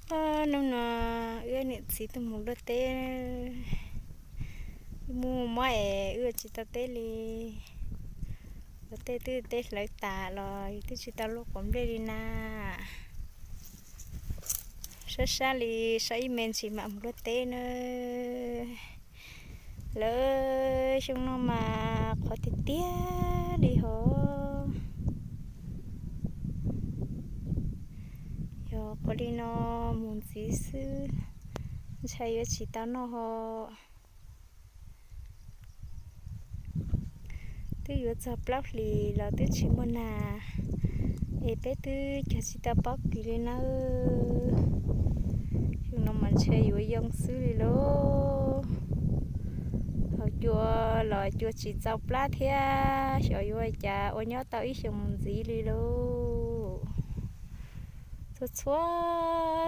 Hnub no wb niam txiv tuaj mus luaj teb, mus mob es wb tsis tau teb li. Luaj teb twb teb hlawv tas los twb tsis tau luaj quav nplej li na. Sab sab li sab ib me ntsis mam mus luaj teb na. Lawv xyoo no mas qhuav tiag tiag li hos. Yog qhuav li no mus ntxiv xwb, ntshai yuav tsis tau noj hos. Twb yuav txog plaub hlis los twb tsis muaj nas, es peb twb cog tsis tau pob kws li nawb. Xyoo no mas ntshe yuav yoo xwb li lauj. Thaum cua los cua tsis txaus plab thiab, xyov yuav cas ua nyob tau ib xyoos mus ntxiv li lauj. Txhua txhua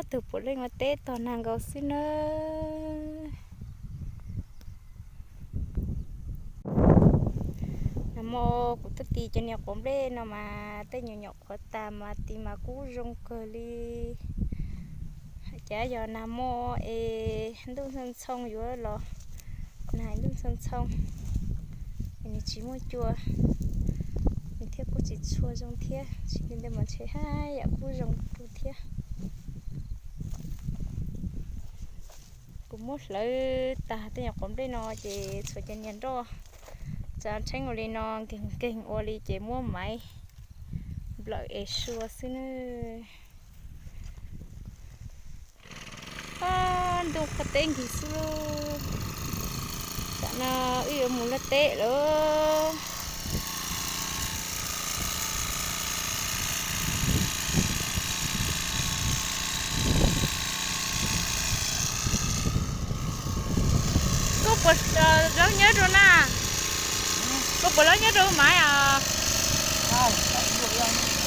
tus puav leej ua teb tog nag nkaus xwb nawb. Nag hmo kuv tuaj tis cov niag quav nplej no mas tej nyuam nyuam qhuav tas mas tis mas kub zoo kawg li. Cas yog nag hmo es ntuj ntxhoo ntxhoo yuav los, nag ntuj ntxhoo ntxhoo es nws tsis muaj cua, nws thiaj kub tsis tshua zoo thiab, tsis li ntawd mas ntshe haj yam kub zoo rau thiab. Kuv muab hlawv tag tej nyuam quav nplej no ces txhua cov niag nroj tsa tsheeb ua li no nkeeg nkeeg ua li ces muab maiv nplawm es sua xwb nawb. Ntuj qhuav teb nkig xwb. Tam no wb yuav mus luaj teb lawm. Koj puas laub nyob rau na? Koj puas laub nyob rau maiv os?